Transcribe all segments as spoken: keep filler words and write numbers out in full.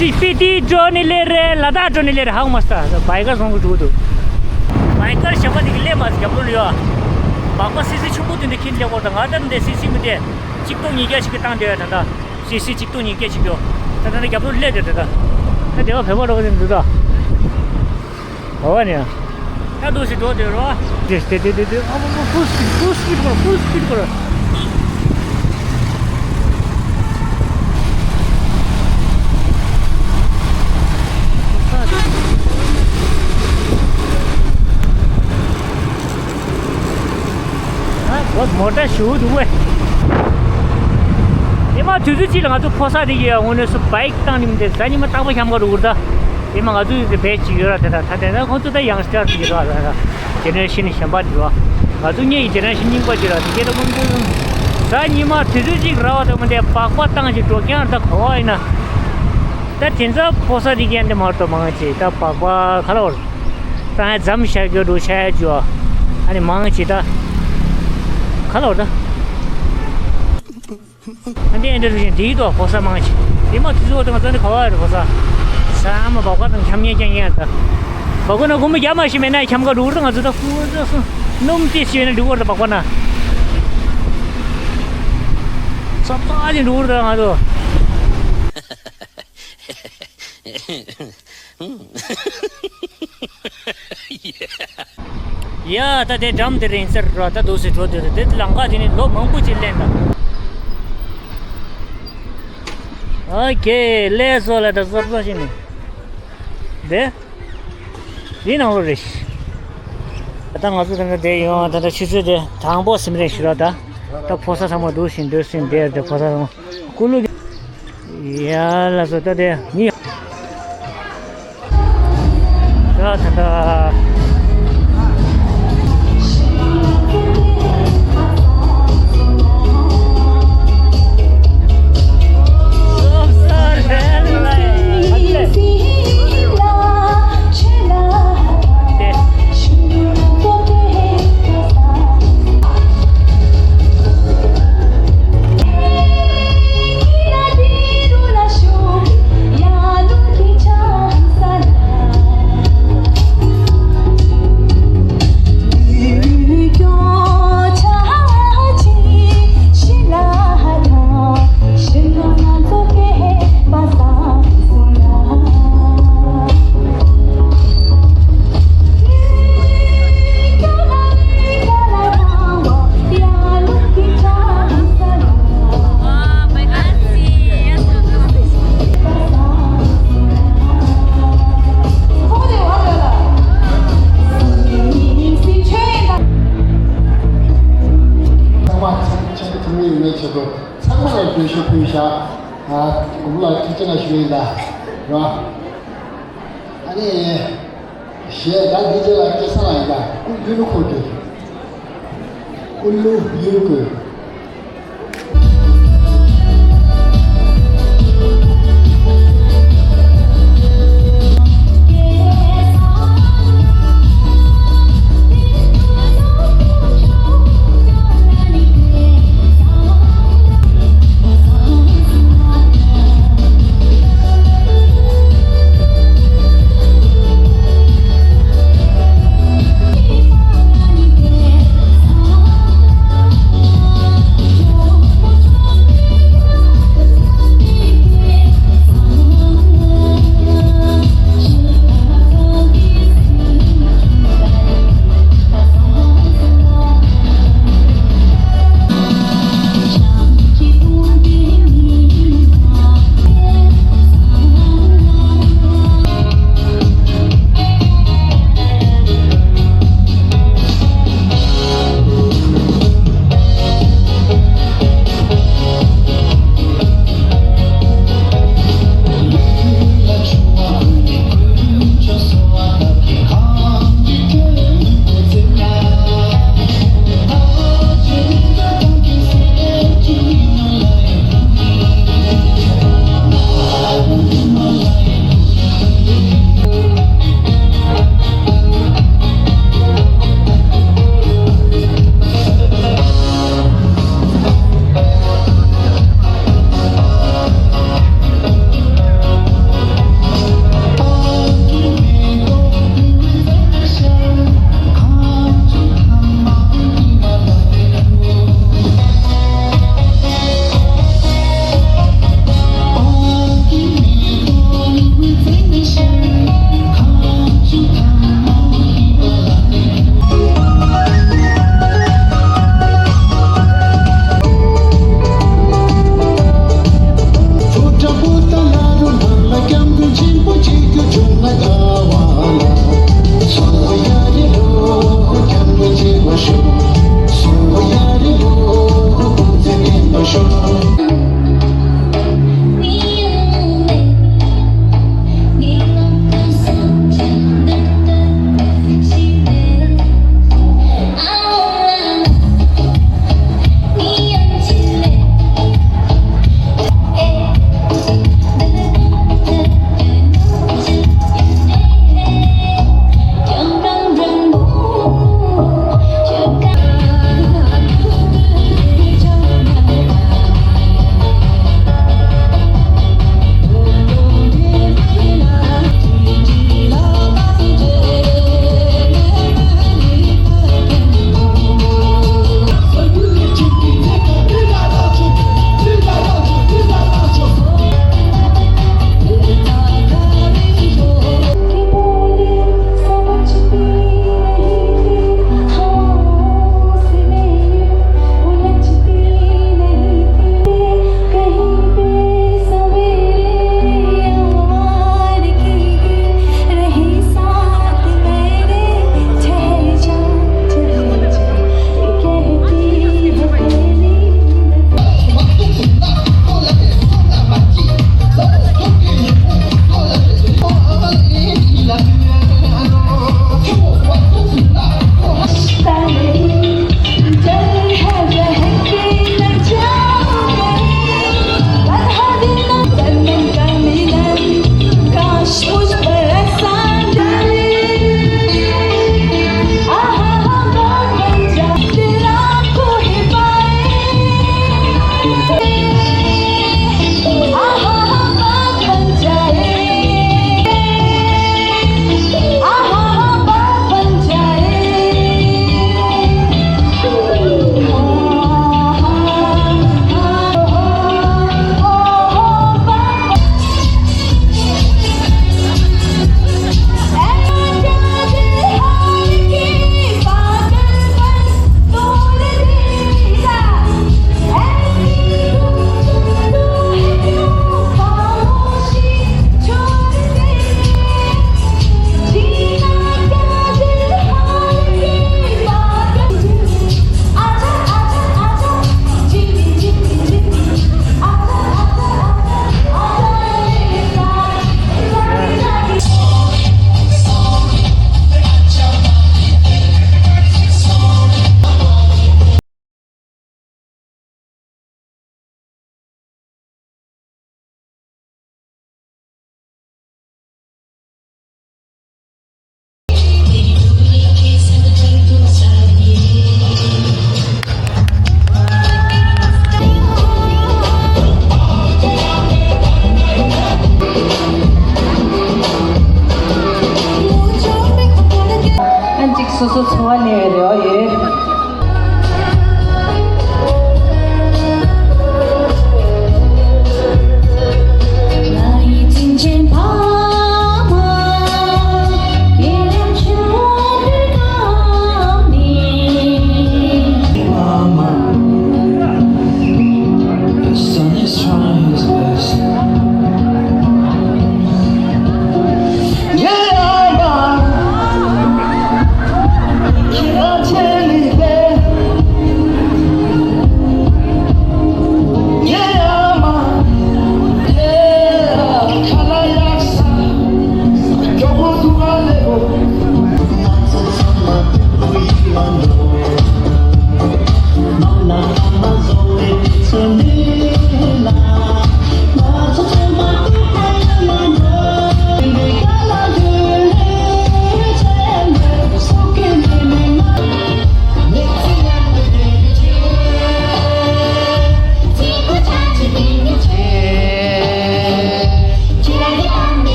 སྤི་ཏི་འགྲོ་ནི་ལེ་རེད། ལ་དྭགས་འགྲོ་ནི་ལེ་རེད། ཧ་གོ་མ་སོང་། བའི་ཀར་བཟོ་གི་འགྲོ་གི་འདུག་བའི་ཀར་གཞན་པ་དེ་གི་སླེབས་མ་སོང་། རྒྱབ་ལོགས་ལ་ཡོད། སྦག་སྦག་སི་སི་ཆུང་ཀུ་དེ་འདྲ་ཁྱེར་སླེབས་དགོས་རེད། ད་ང་ད་འདི་སི་སི་མི་འདྲ། གཅིག་སྟོང་ཉིས་བརྒྱ་ཞིག་གི་བཏང་བསྡད་ཡོད། ད་ད་སི་སི་གཅིག་སྟོང་ཉིས་བརྒྱ་ཞིག་ཡོད། ད་ད་ད་རྒྱབ་ལོགས་སླེབས་བསྡད། ད་ད་ད་དེ་བ་བོད་པ་འགྲོ་གི་འདུག་ད། འོ་ནི། ད་འདུག་སེ་འགྲོ་དེ་རོ། དེ་དེ་དེ་དེ་དེ། ཨ་མ་མ། ཕུལ་སི་པིཌ། ཕུལ་སི་པིཌ་ཁོ་ར། ཕུལ་སི་པིཌ་ཁོ་ར། ཨ་མོ་ཊ་ཞུ་འདུག་བས། ཉི་མ་དུས་ཚོད་གཅིག་ལ་ང་ཚོ་ཕོ་གསར་དེ་གི་དངོས་གནས་སུ་བའིཀ་བཏང་ནི་མི་འདུག་གཟའ་ཉི་མ་རྟག་པར་འཁྱམ་ག་འགྲོ་གི་རེད་ད། དེ་མ་ང་ཚོ་ཡི་དེ་བེད་ཅིག་ཡོད་ར། དེ་ད་ད་དེ་ན་ཁོང་ཚོ་ད་ཡང་སི་ཊར་ཅིག་ར། ད་ད་ཇེ་ནེ་རེ་ཤན་གཞན་པ་ཅིག་ར། ང་ཚོ་གཉིས་ཀྱི་ཇེ་ནེ་རེ་ཤན་རྙིང་པ་ཅིག་ར། དེ་སྐད་ད་ཁོང་ཚོ་གཟའ་ཉི་མ་དུས་ཚོད་གཅིག་ར་བ་ད་མི་འདྲ་སྦག་སྦག་བཏང་ཅིག་འགྲོ་རྐྱང་ར། ད་ག་བ་ཡིན་ན། ད་དེ་ཚོ་ཕོ་གསར་དེ་གན་དེ་མ་གཏོགས་མང་ཆེ་ད་སྦག་སྦག་ག་ལ་བར་ད་ཡང་འཇམ་ཤ་གི་འགྲོ་ཤ་ཡ་ཅིག་ཡོད། ཨ་ནི་མང་ཆེ་ད་ག་ལ་བར་ད། ཨ་འདི་ཨེ་འདྲ་རུ་བཞིན་འདིའི་ཐོག་ཕོ་གསར་མང་ཆེ། དེ་མ་དུས་ཚོད་དང་ང་ཚོ་འདི་ག་བ་རེད་ཕོ་གསར། ས་མ་སྦག་སྦག་དང་འཁྱམ་ཉན་རྐྱང་ཡིན་ད། སྦག་སྦག་ན་སྒོར་མོ་བརྒྱ་མ་ཞིག་མེད་ན་འཁྱམ་ག་འགྲོ་གི་རེད། ང་ཚོ་ད་ཧུ་ཙ་སུ་སྣུམ་ཏོག་ཙམ་ཡོད་ན་འགྲིག་གི་རེད། ད་སྦག་སྦག་ན་ས་ཕག་ཅིག་འགྲོ་གི་རེད། ད་ང་ཚོ། ཡ་ད་དེ་འགྲམ་དེ་རིང་ཟེར་རོ། ད་འདུག་སེ་འགྲོ་དེ་རེད། དེ་ལམ་ཁ་དེ་ནི་ལོ་མང་པོ་ཅིག་ལེན་ད། ཨོ་ཁེ་ལེ་སོ་ལ་ད་ཟོར་ཟོར་ཞིག་ནི་དེ་དེ་ནང་ལོ་རེད། ད་ང་ཚོ་ད་ལྟ་དེ་ཡོང་ད་ལྟ་ཆུ་ཚོད་དེ་དང་པོ་སིམ་རེད་ཞུ་རོགས་ད། ད་ཕོ་གསར་ཚང་མ་འདུག་སེ་འདུག་སེ་དེ་དེ་ཕོ་གསར་ཚང་མ། ཀུ་ལུ། ཡ་ལ་སོ་ད་དེ་མི། ད་ད་ད། ཚང་མ་ཚང་ཆེན་པོ་ཐུགས་མི་ཡོང་ནས་བྱེད་དོ། ཚང་མ་ལ་འབྲེལ་ཞུ་ཕུལ་བཞག་ཨ་དགོན་པ་ལ་ཐུགས་རྗེ་ཆེ་ཞུ་ཡིན་ད། རོ། ཨ་ནི། གཞས་ད་འདི་རྗེས་ལ་སྐྱེ་ས་ལ་ཡིན་ད། ཀུ་ཡུ་ལུ་ཁོ་གི། ཀུ་ལུ་ཡུ་ལུ་ཁོ།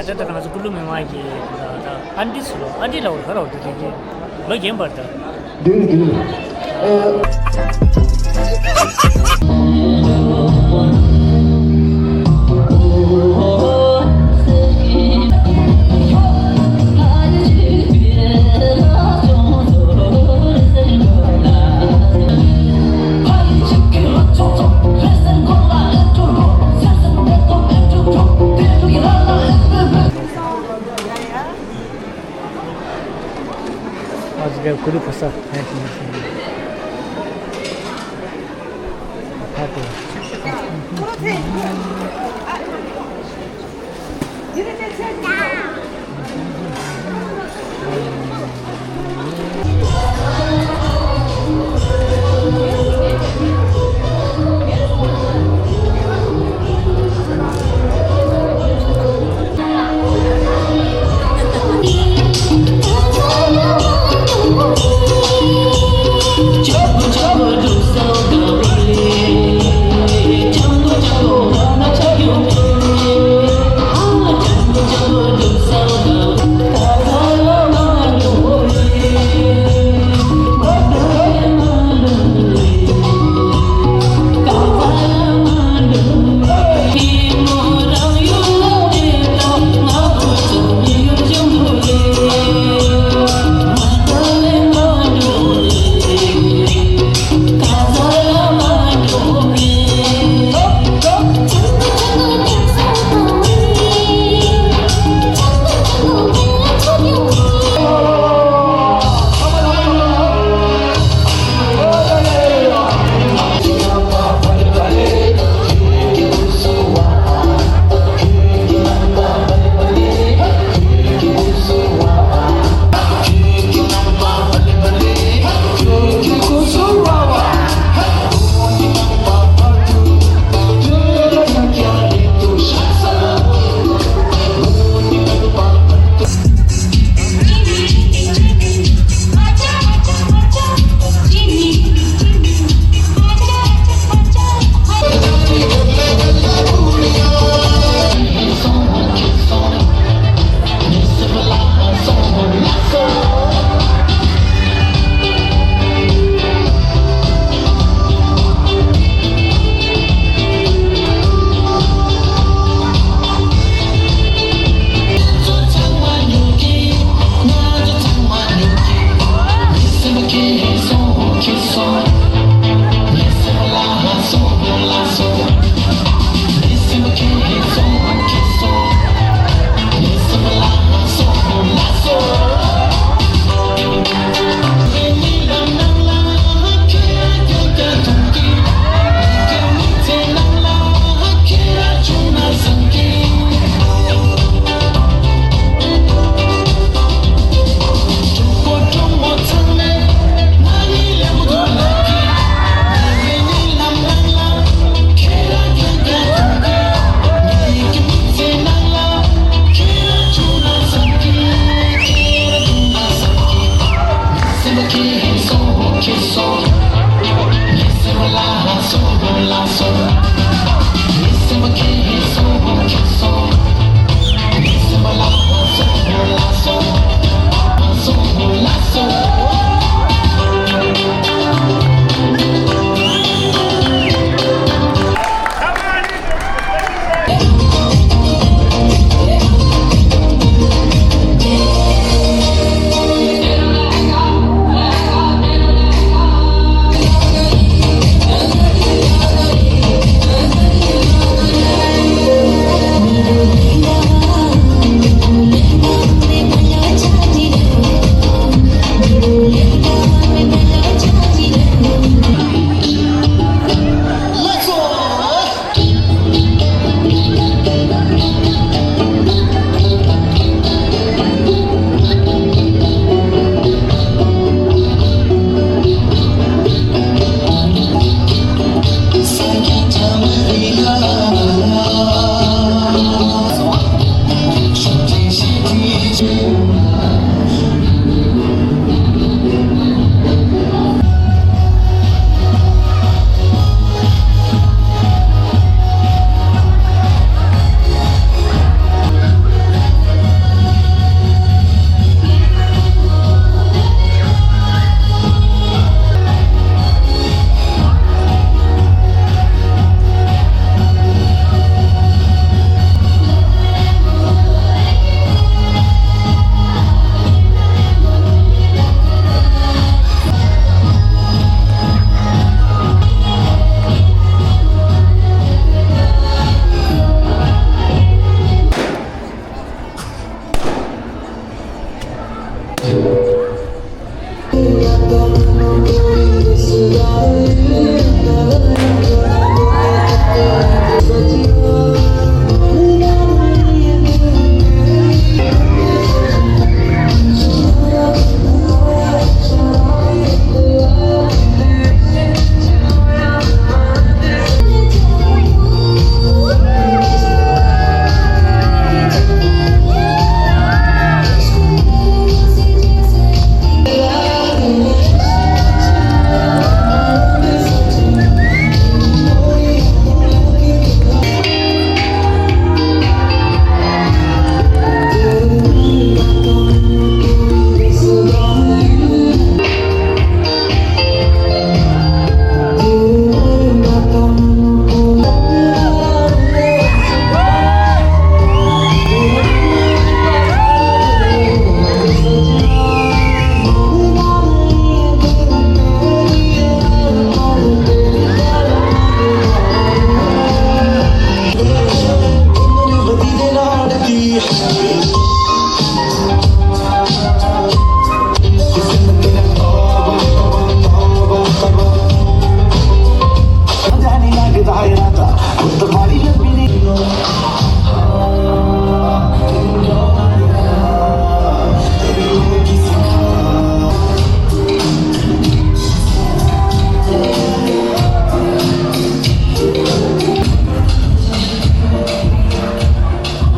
ད་ལྟ་ང་ཚོ་ཀུ་ལུ་མི་མང་གི་ད་ཨན་ཏི་སུ་ལོ་ཨན་ཏི་ལ་འོ་ག་ར་འོ་ད་དེ་གི་ལོ་རྒན་པར་ད། འདུག་འདུག་ཨ། ཨ་ཙི་ཀུ་ལུ་ཕ་ས་ཕན་ཚུན།